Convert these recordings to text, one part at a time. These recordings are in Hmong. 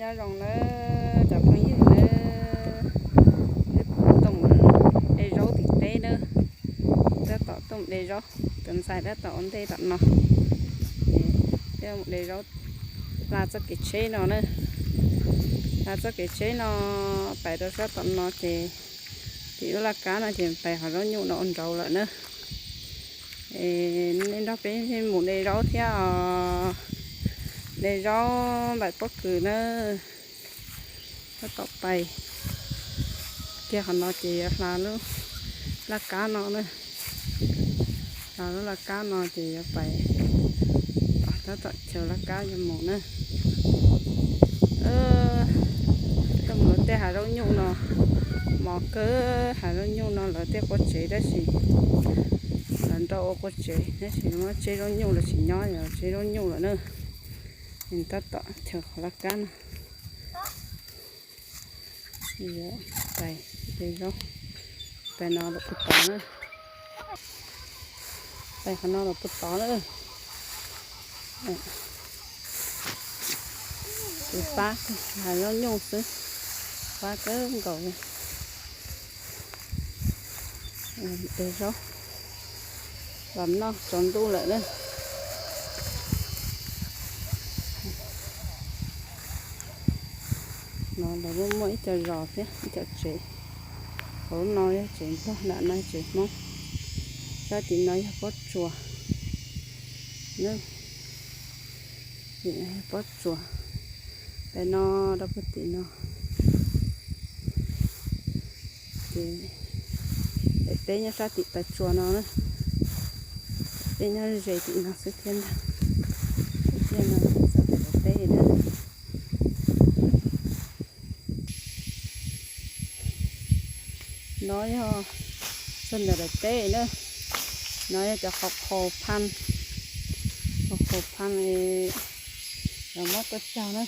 Nyob zoo nawb cov phooj ywg nawb, wb tuaj mus de zaub tim teb nawb. Tab tom tuaj mus de zaub, tus ntxhais tab tom ua ntej tom no. Ces peb mus de zaub, hla txoj kev tsheb no na, hla txoj kev tsheb no pais rau sab tom no ces, ces lub laj kab no ces pais qhov zaub nyuj no ua nraud lawm na. Es nej nrog peb mus de zaub thiab os, de zaub npaim pob kws na. Tab tom pais kiag qhov no ces yuav hla lub laj kab no na, hla lub laj kab no ces yuav pais, tab tom chaws laj kab yuav mus na. Tuaj mus luag tej hav zaub nyuj no, mos kawg, hav zaub nyuj no lawv tej qua tsev tab sis, lawv nrau ua qua tsev tab sis muab tseb zaub nyuj lawv tsis nyob, yog tseb zaub nyuj lawm na. Tab tom chaws qhov laj kab no, pais de zaub, pais no los puag tod na, pais qhov no los puag tod na. Ces fab hav zaub nyuj xwb, fab kawg nkaus li. De zaub los noj tsaus ntuj lawm na. No lawv muaj muaj ib co zos thiab ib co tsev. Hauv no yog tsev Nplog, nram no tsev Hmoob, sab tim no yog pob tsuas. Tim no yog pob tsuas, pem no rau puag tim no. Ces daim teb nyob sab tim taw tsua no na, teb nyob ze tim no xwb thiab ntag. Tiaj no txog tim daim teb na. No yog txog ntawm daim teb na, no yog cov qhov qhaus phaj, qhov qhaus phaj, cov mob tuaj cog na.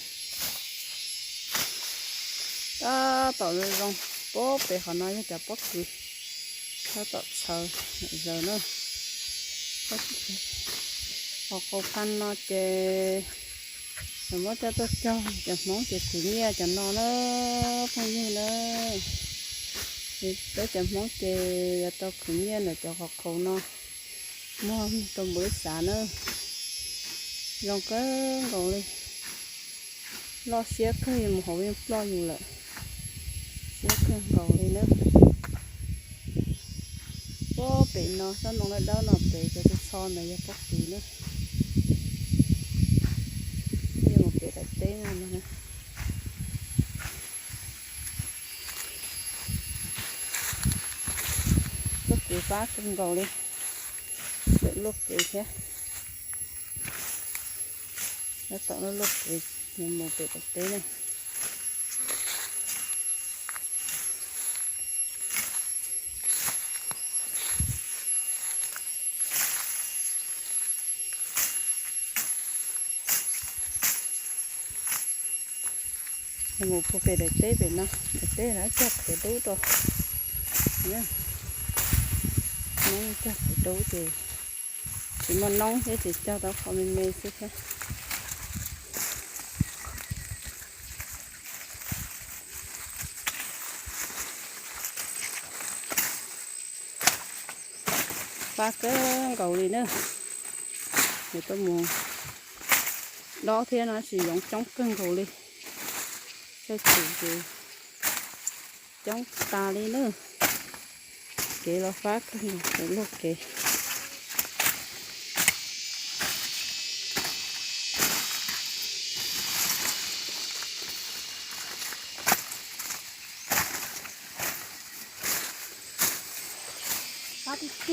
Tab tom zoo zoo, puag pem qhov no yog cov pob kws, tab tom txhawv zaws na. Qhov qhaus phaj no ces cov mob coj tuaj cog, cov Hmoob ces khwv nyiaj cov no na, phooj ywg na. Peb cov Hmoob ces yuav tau khwv nyiaj ntawm cov qhov qhaus no, muag rau npaum li xav na. Zoo kawg nkaus li, loj siab kawg, mus hauv yeej ploj yus lawm, siab kawg nkaus li na. Puag pem no sab ntoo dawb dawb no pem cov txho txho ntawd yog pob kws na. Yog mus pem daim teb no na. Lub kev fab kawg nkaus li, lub kev thiab. Tab tom lub kev mus pem daim teb na. Mus puag pem daim teb pem no, daim teb no cog qhiav dub rau. Noob cog qhiav dub ces tsis muaj noob thiab ces cog tau qhov me me xwb thiab. Fab kawg nkaus li na. Yuav tuaj mus dob thiab no tab sis yoov coob kawg nkaus li. Txhaj chim ces coob tas li na. Kev los fab kawg nkaus, luag kev.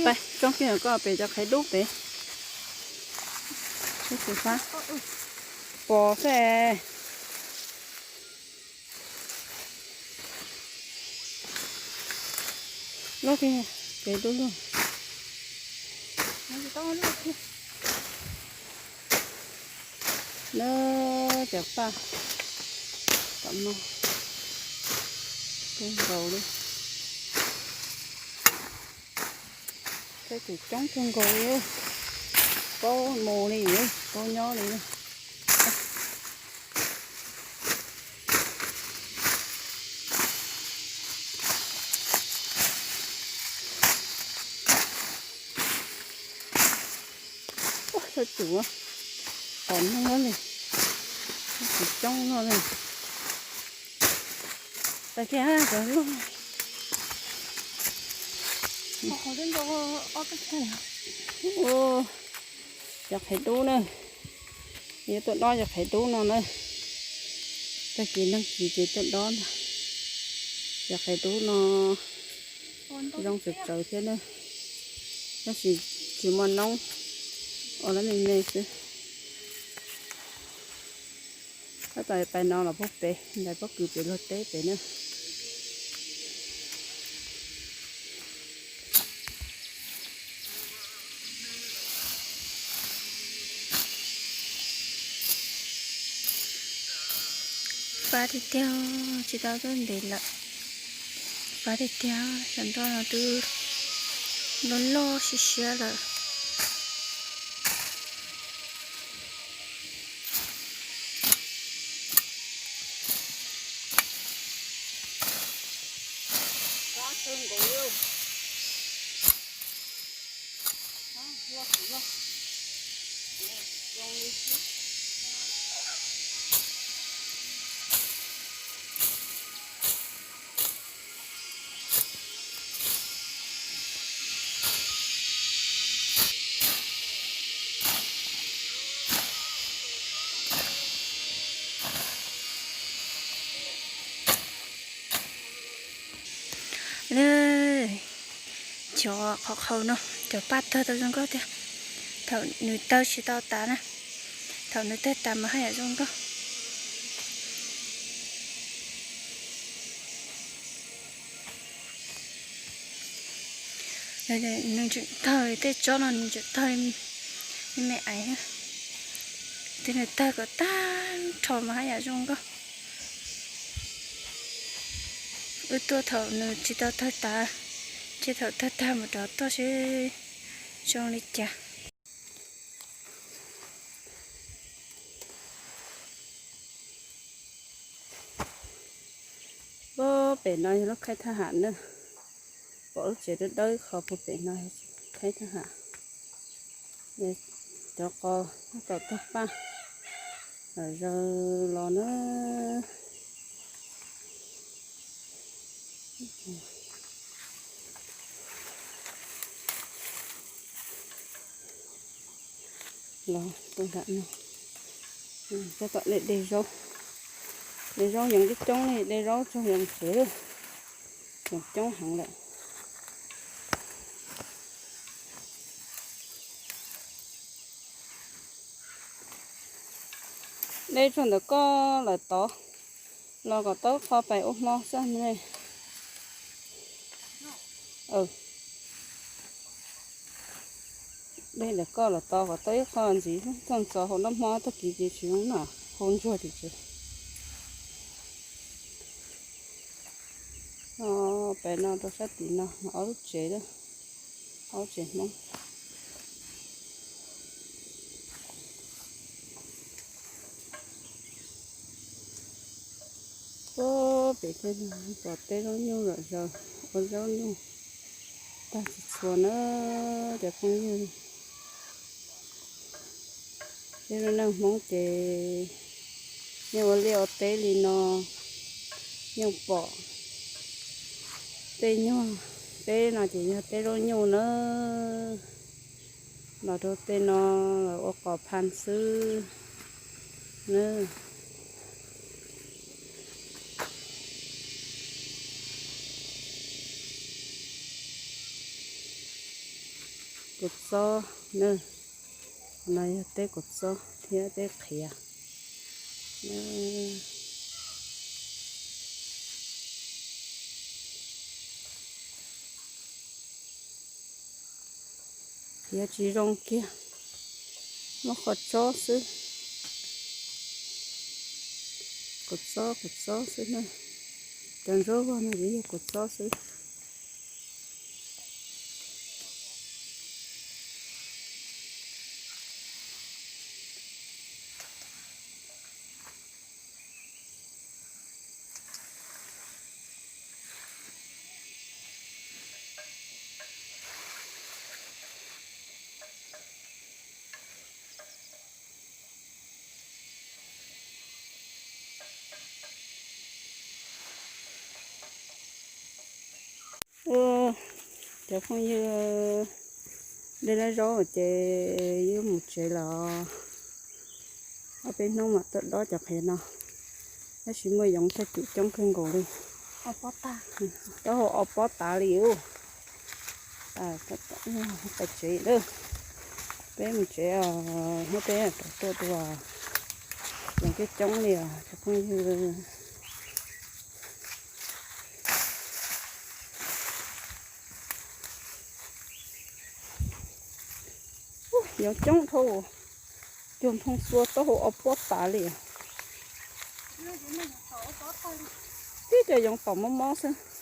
Pais tsoo kiag koj pem cov qhiav dub pem. Peb tus fab pos xwb. Luaj kiag, kev dub luaj. Nab cov paj tom no kawg nkaus li. Txhaj chim coob kawg nkaus li, paub mus li, paub nyob li. Thawj tus, tom neeg li, tsis coob no li. Tag kiag cov loj. Cov qhiav dub na, yuav tuaj dob cov qhiav dub no na. Tag kis nag kis ces tuaj dob ntag. Cov qhiav dub no zoo tsawv tsawv thiab na, tab sis tsis muaj noob, ua lawv me me xwb. Tab tom pais no los puag pem ntawm pob kws pem luag teb pem na. Fab tiag tiag, tsis tau tuaj ntev lawm. Fab tiag tiag, cov nroj no twb loj loj siab siab lawm. Cov qhov qhaus no, cov paj tawg tau zoo nkauj tiag. Thaum nws tawg tsis tau tas na, thaum nws tawg tas mas haj yam zoo nkauj. Nws tseem tawg, tej tsob no nws tseem tawg me me aiv. Twb nws tawg kom tag nrho mas haj yam zoo nkauj. Wb tuaj thaum nws tsis tau tawg tas, ces thaum tawg tag mus rov tuaj seb zoo li cas. Pem no yog lub khaib thaj ham na, pom lub tsev dawb dawb qhov puag pem no, khaib thaj ham. Cov qos tab tom tawg paj, lawm zaws los na. Los rau nram no, tab tom de de zaub. De zaub yeej coob coob li, de zaub txog yeej tsev, yeej coob heev lawm. De txog ntawm koj lawm tod, los kom tau qho pais ua hmo xwb ne. De ntawm koj los tau kom tau ib qho ntxiv, txog ntxov hauv noj hmo tag kis ces tsis zoo noj, hau ntsuag tim tsev. Pem no rau sab tim no, ob lub tsev, ob lub tsev Hmoob. Pem tej no pom teb zaub nyuj zom zaws, ua zaub nyuj tag tsis txhua na cov phooj ywg. Peb lub neej Hmoob ces yeej ua liaj ua teb li no, yeej pom tej nyuag, peb no ces yog teb zaub nyuj na. Los rau tej no los ua qos phaj xwb na. Kua txob na, no yog teb kua txob thiab teb qhiav. Qhiav tsis zoo kiag, muab qhov tsob xwb. Kua txob, kua txob xwb na. Cov nruab vog no ces yog kua txob xwb. Cov phooj ywg, de lawm zaub ces yuav mus tsev lawm. Ob peb hnub mam tuaj dob cov qhiav no. Tab sis muaj yoov txhaj cum coob kawg nkaus li. Taub hau o pob tav li ub. Pais tsev lawm. Peb mus tsev, hnub peb rov tuaj dua. Yoov coob coob li os cov phooj ywg. Yoov coob dhau, cuag nphoo xua taub hau o pob tav li. Tib co yoov tom mob mob xwb.